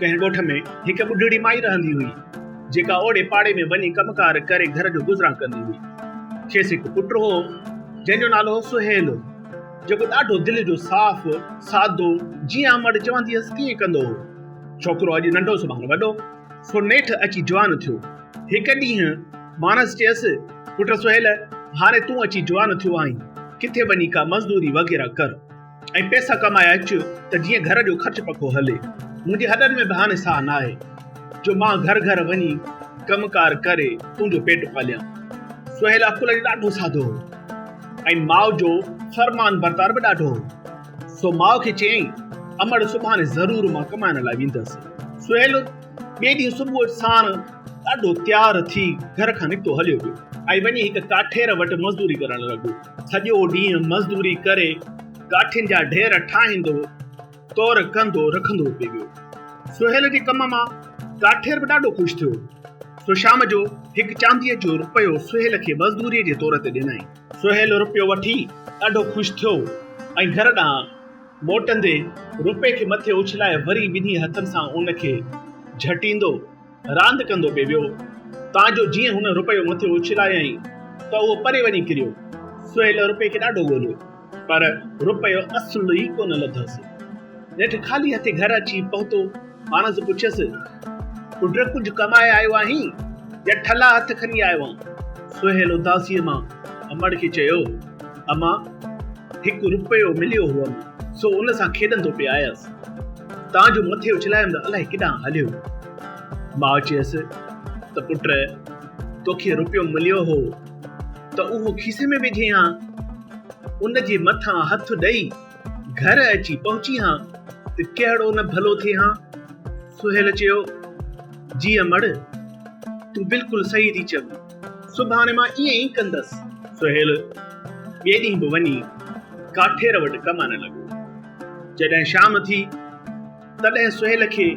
ڪنهن ڳوٺ ۾ هڪ ٻڍڙي مائي رهندي هئي، جيڪا اوڙي پاڙي ۾ وڃي ڪم ڪار ڪري گهر جو گذران ڪندي هئي. کيس هڪ پٽ هو، جنهن جو نالو هو سهيل، جيڪو ڏاڍو دل جو صاف، سادو، جيئن امڙ چوندي هيس تيئن ڪندو هو. ڇوڪرو اڄ ننڍو سڀاڻ وڏو، سو نيٺ اچي جوان ٿيو. هڪ ڏينهن ماڻس چيس، پٽ سهيل، هاڻي تون اچي جوان ٿيو آهين، ڪٿي وڃي ڪا مزدوري وغيره ڪر. ۽ پئسا ڪمائي اچ ته جيئن گهر جو خرچ پکو هلي. منهنجي هڏن ۾ به هاڻي ساهه ناهي جو مان گهر گهر وڃي ڪم ڪار ڪري تنهنجو پيٽ پاليان. سهيل عقل جو ڏاڍو سادو هو ۽ ماء جو فرمان بردار به ڏاڍو هو. سو ماء کي چيائين، امڙ سڀاڻي ضرور مان ڪمائڻ لاء ويندس. سهيل ٻئي ڏينهن صبح ساڻ ڏاڍو تيار ٿي گهر کان نڪتو هليو ويو ۽ وڃي هڪ ڪاٺير وٽ مزدوري ڪرڻ لڳو. سڄو ڏينهن مزدوري ڪري ڪاٺين جا ڍير ٺاهيندو، تور ڪندو رکندو پئي ويو. سهيل جي ڪم مان ڪاٺير به ڏاڍو خوش ٿيو. سو شام جو هڪ چانديء جو رپيو سهيل کي مزدوريء جي طور تي ڏنائين. سهيل رپيو وٺي ڏاڍو خوش ٿيو ۽ گهر ڏانهن موٽندي رپئي کي مٿي اڇلائي وري ٻنهي هٿن سان ان کي جهٽيندو راند ڪندو پئي ويو، تان جو جيئن هن رپيو مٿي اڇلايائين ته اهو پري وڃي ڪريو. سهيل رپئي کي ڏاڍو ڳوليو، پر رپيو اصل ئي ڪونه لڌس. نيٺ خالي هٿين گهر اچي پهتو. ماڻس پڇيس، پٽ ڪجهه ڪمائي آيو آهين يا ٺلها هٿ کڻي آيو آن؟ سهيل اداسيء مان امڙ کي چيو، امان، هڪ رپيو مليو هئم، سو ان سان کيڏندو پئي آيس. تان جو مٿي اڇلايم ته الائي ڪيڏانهن هليو. ماء چيس ته پٽ توکي رپيو مليو هو ته اهو کيسي ۾ وجهين ها، ان جي مٿان هٿ ڏئي گهر اچي پهچين ها ته ڪهڙو نه ڀلو ٿئي ها. سهيل چيو، جي امڙ، تون بلڪل صحيح ٿي چوين، سڀاڻي مان ائين ئي ڪندس. سهيل ٻئي ڏينهن به وڃي ڪاٺير وٽ ڪمائڻ لڳو. جڏهن شام ٿي تڏهن سهيل کي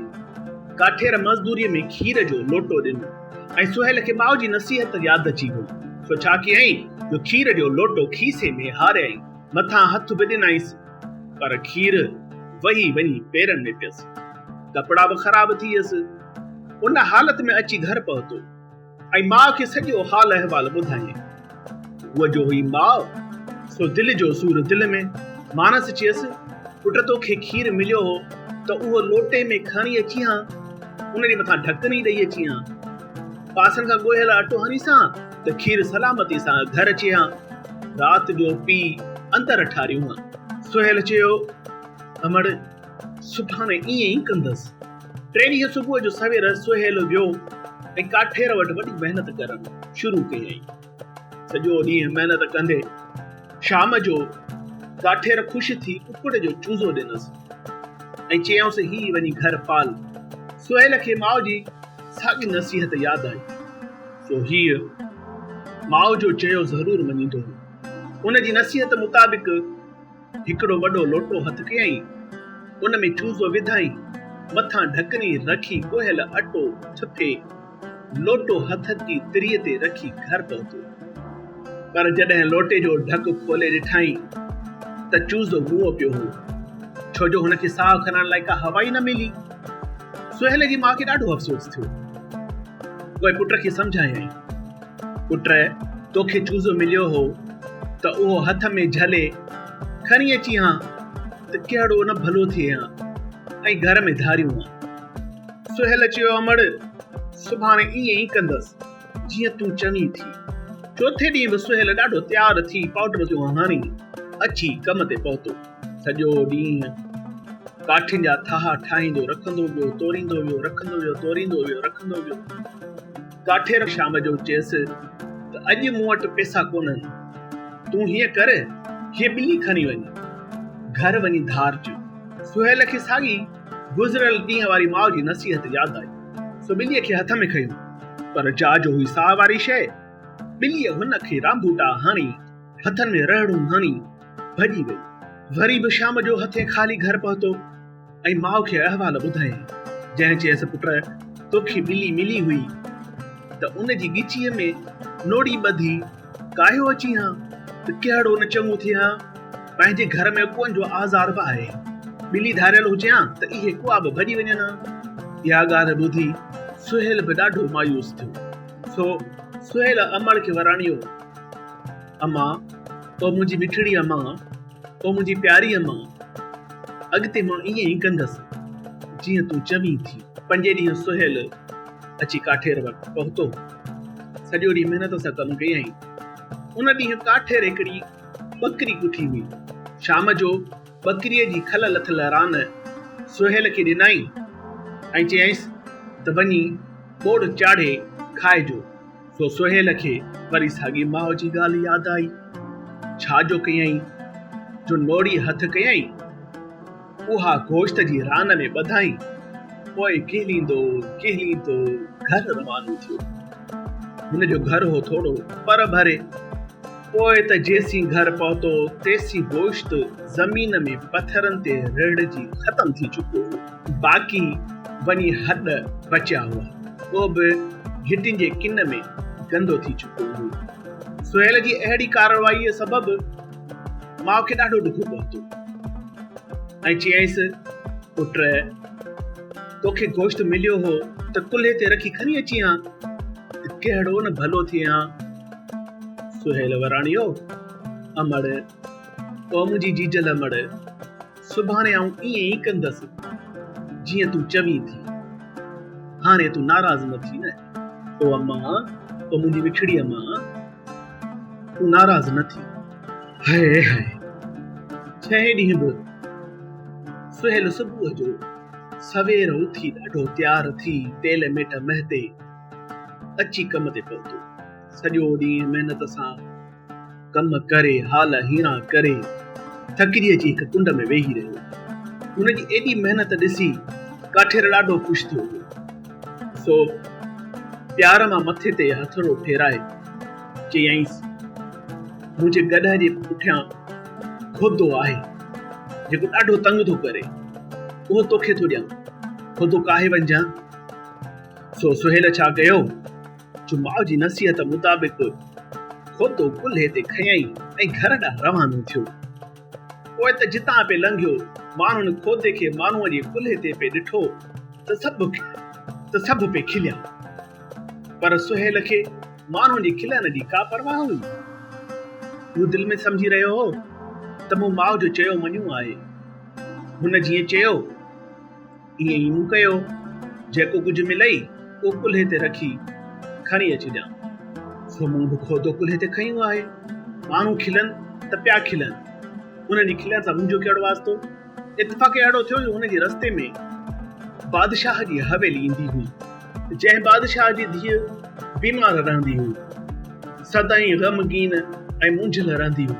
ڪاٺير مزدوريء ۾ کير جو لوٽو ڏنو ۽ سهيل کي ماء جي نصيحت ياد اچي وئي، سو ڇا ڪيائين جو کير جو لوٽو کيسي ۾ هاريائين، مٿان هٿ به ڏنائينس، پر کير وهي وڃي پيرن ۾ پيس، ڪپڙا به خراب ٿي ويس. ان حالت ۾ اچي گهر پهتو. ۽ ماء کي سڄو حال احوال ٻڌايائين. هوء جو هئي ماء، سو دل جو سور دل ۾. ماڻس چيس، پٽ توکي کير مليو هو ته اهو لوٽي ۾ کڻي اچين ها، ان جي مٿان ڍڪڻي ڏئي اچين ها. پاسن کان ڳوهيل اٽو هڻيس ها ته کير سلامتي سان گهر اچي ها. رات جو پي اندر ٺاريون ها. سهيل چيو، امڙ! سڀاڻي ائين ئي ڪندس. ٽئين ڏينهن صبح جو سوير سهيل ويو ۽ ڪاٺير وٽ وڏي محنت ڪرڻ شروع ڪيائين. سڄو ڏينهن محنت ڪندي شام جو ڪاٺير خوش ٿي ڪڪڙ جو چوزو ڏنس ۽ چيائونس هي وڃي گهر پال. سهيل کي ماء جي ساڳي نصيحت ياد آئي سو هيء ماء جو چيو ضرور مڃيندو هو. ان جي نصيحت مطابق هڪڙو وڏو لوٽو هٿ ڪيائين، ان ۾ چوزو وڌائين، مٿان ڍڪڻي رکي ڳوهيل اٽو ٿڦي، لوٽو هٿ جي تري تي رکي گهر پهتو. پر جڏهن لوٽي جو ڍڪ کولي ڏٺائين ته چوزو مئو پيو هو، ڇو جو هن کي ساهه کڻڻ لاء ڪا هوا ئي نه ملي. سهيل جي ماء کي ڏاڍو افسوس ٿيو. پوء پٽ کي سمجهايائين. پٽ، توکي چوزو مليو هو ته اهو هٿ ۾ جهلي کڻي اچين ها ته ڪهڙو نه ڀلو ٿئي ها ۽ گهر ۾ ڌاريون ها. سهيل چيو، امڙ، سڀاڻي ائين ئي ڪندس، جيئن تون چوين ٿي. چوٿين ڏينهن به سهيل ڏاڍو تيار ٿي پائوڊر جو هڻي اچي ڪم تي پهتو. سڄو ڏينهن ڪاٺين جا ٿها ٺاهيندو رکندو ويو، توريندو ويو، رکندو ويو، توريندو ويو، رکندو ويو. ڪاٺير شام جو چيس ته اڄ مون وٽ پئسا ڪونهن، تون هيئن ڪر، هيء ٻلي کڻي وڃ، گهر وڃي ڌارج. سهيل کي ساڳي گذريل ڏينهن واري ماء جي نصيحت ياد آئي، سو ٻليء کي هٿ ۾ کنيو، پر جا جو هئي ساهه واري شيء، ٻليء هن کي رانڀوٽا هڻي، هٿن ۾ رهڙون هڻي ڀڄي وئي. وري به شام جو هٿين خالي گهر پهتو. ۽ ماء کي احوال ٻڌايائين، جنهن چيس، پٽ، توکي ٻلي ملي هئي ته ان جي ڳچيء ۾ نوڙي ٻڌي ڪاهيو اچين ها ته ڪهڙو نه چڱو ٿئي ها. پنهنجي گهر ۾ ڪوئن جو آزار به آهي. ٻلي ڌاريل هجي ها ته اهي ڪوئا به ڀڄي وڃن ها. اها ڳالهه ٻڌي سهيل به ڏاڍو مايوس ٿيو. سو سهيل امڙ کي وراڻيو، امان، او منهنجي مٺڙي امان، او منهنجي پياري امان، اڳتي مان ائين ئي ڪندس، جيئن تون چوين ٿي. پنجين ڏينهن سهيل اچي ڪاٺير وٽ پهتو. سڄو ڏينهن محنت سان ڪم ڪيائين. ان ڏينهن ڪاٺير هڪڙي ٻڪري ڪٺي هئي. شام جو ٻڪريء جي کل لٿل ران سهيل کي ڏنائين ۽ چيائينس ته وڃي ٻوڙ چاڙهي کائجو. سو سهيل کي وري ساڳي ماء جي ڳالهه ياد آئي. ڇا جو ڪيائين جو نوڙي هٿ ڪيائين، اها گوشت جي ران ۾ ٻڌائين، پوء ڪهليندو ڪهليندو گهر روانو ٿيو. هن جو گهر هو ٿورو پر ڀري. پوء ته جيسين گهر پهتو، تيسين گوشت زمين ۾ پٿرن تي ريڙهجي ختم ٿي چڪو هو. باقي وڃي هڏ بچيا هئا، اهو به گهٽين جي ڪن ۾ گندو ٿي چڪو هو. سهيل جي اهڙي ڪارروائيء سبب ماء کي ڏاڍو ڏک پهتو ۽ چيائينس، پٽ! توکي گوشت مليو هو ته ڪلهي تي رکي کڻي اچين ها ته ڪهڙو نه ڀلو ٿئي ها. سهيل وراڻيو، امڙ، او منهنجي جيجل امڙ، سڀاڻي آئون ائين ئي ڪندس، جيئن تون چوين ٿي. هاڻي تون ناراض نه ٿي نه. او امان، او منهنجي مٺڙي امان، تون ناراض نه ٿي. High high! ڇهين ڏينهن به سهيل صبح جو سوير اٿي ڏاڍو تيار ٿي تيل ميٽ مهتي اچي ڪم تي پهتو. سڄو ڏينهن محنت سان ڪم ڪري حال هيڻا ڪري ٿڪجي اچي هڪ ڪنڊ ۾ ويهي رهيو. هن جي ايڏي محنت ڏسي ڪاٺير ڏاڍو خوش ٿيو هو. سو پيار مان مٿي تي هٿڙو ڦيرائي چيائينس، منهنجي گڏهه جي پٺيان کودو آهي، جيڪو ڏاڍو تنگ ٿو ڪري، اهو توکي ٿو ڏيان، کودو ڪاهي وڃجان. سو سهيل ڇا ڪيو جو ماء جي نصيحت مطابق کودو ڪلهي تي کنيائين ۽ گهر ڏانهن روانو ٿيو. پوء ته جتان پئي لنگهيو، ماڻهن کودي کي ماڻهوء جي ڪلهي تي پئي ڏٺو ته سڀ ته سڀ پئي کليا. پر سهيل کي ماڻهن جي کلڻ جي ڪا پرواهه هئي؟ هو دل ۾ سمجهي رهيو هو ته مون ماء جو چيو مڃيو آهي. هن جيئن چيو، ائين ئي مون ڪيو. جيڪو ڪجهه ملئي، اهو ڪلهي تي رکي کڻي اچجان. سو مون به کودو ڪلهي تي کنيو آهي. ماڻهو کلن ته پيا کلن. انهن جي کلڻ سان منهنجو ڪهڙو واسطو؟ اتفاق اهڙو ٿيو جو هن جي رستي ۾ بادشاهه جي حويلي ايندي هئي، جنهن بادشاهه جي ڌيء بيمار رهندي هئي. سدائين غمگين ۽ مونجهيل رهندي هئي،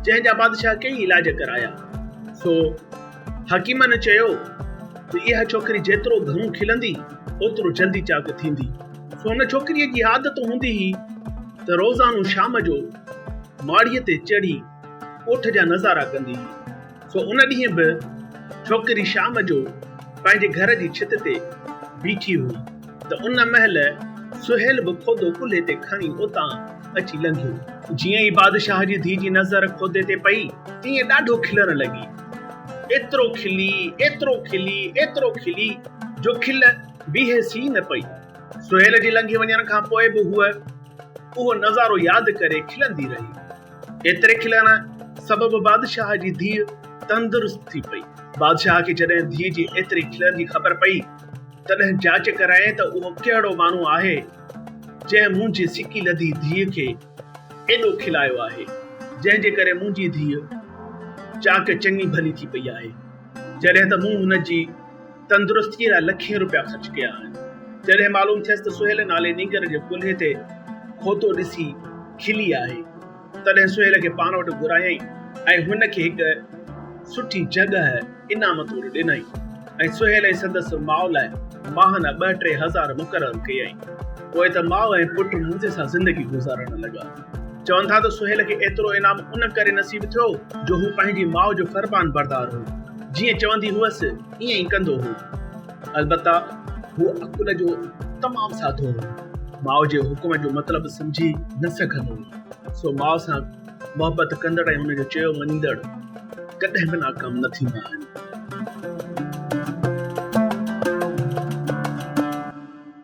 جنهن جا بادشاهه ڪيئي علاج ڪرايا. سو حڪيمن چيو ته اها ڇوڪري جيترو گهڻو کلندي، اوترو جلدي چاڪ ٿيندي. سو ان ڇوڪريء جي عادت هوندي هئي ته روزانو شام جو ماڙيء تي چڙهي ڳوٺ جا نظارا ڪندي هئي. سو ان ڏينهن به ڇوڪري شام جو پنهنجي گهر جي ڇت تي بيٺي هئي ته ان مهل سهيل به کودو ڪلهي تي کڻي اتان اچي لنگهيو. جيئن ئي بادشاهه جي ڌيء جي نظر کودي تي پئي، تيئن ڏاڍو کلڻ لڳي. ايترو کلي، ايترو کلي، ايترو کلي جو کل بيهيس ئي نه پئي. سهيل جي لنگهي وڃڻ کان پوء به هوء اهو نظارو ياد ڪري کلندي رهي. ايتري کلڻ سبب بادشاهه جي ڌيء تندرست ٿي پئي. بادشاهه کي جڏهن ڌيء جي ايتري کلڻ جي خبر پئي، تڏهن جاچ ڪرايائين ته اهو ڪهڙو ماڻهو آهي، جنهن منهنجي سڪي لڌي ڌيء کي ايڏو کلايو آهي، جنهن جي ڪري منهنجي ڌيء چاڪ چڱي ڀلي ٿي پئي آهي. جڏهن ته مون هن جي تندرستيء لاء لکين روپيا خرچ ڪيا آهن. جڏهن معلوم ٿيس ته سهيل نالي نينگر جي ڪلهي تي کوتو ڏسي کلي آهي، تڏهن سهيل کي پاڻ وٽ گهرايائين ۽ هن کي هڪ سٺي جڳهه انعام طور ڏنائين ۽ سهيل ۽ سندس ماء لاء ماهانه ٻه ٽي هزار مقرر ڪيائين. پوء ته ماء ۽ پٽ مزي سان زندگي گذارڻ لڳا. چون ٿا ته سهيل کي ايترو انعام ان ڪري نصيب ٿيو جو هو پنهنجي ماء جو فرمان بردار هو. جيئن چوندي هئس ائين ئي ڪندو هو. البته هو عقل جو تمام سادو هو. ماء جي حڪم جو مطلب سمجهي نه سگهندو هو. سو ماء سان محبت ڪندڙ ۽ هن جو چيو مڃيندڙ ڪڏهن به ناڪام نه ٿيندا آهن.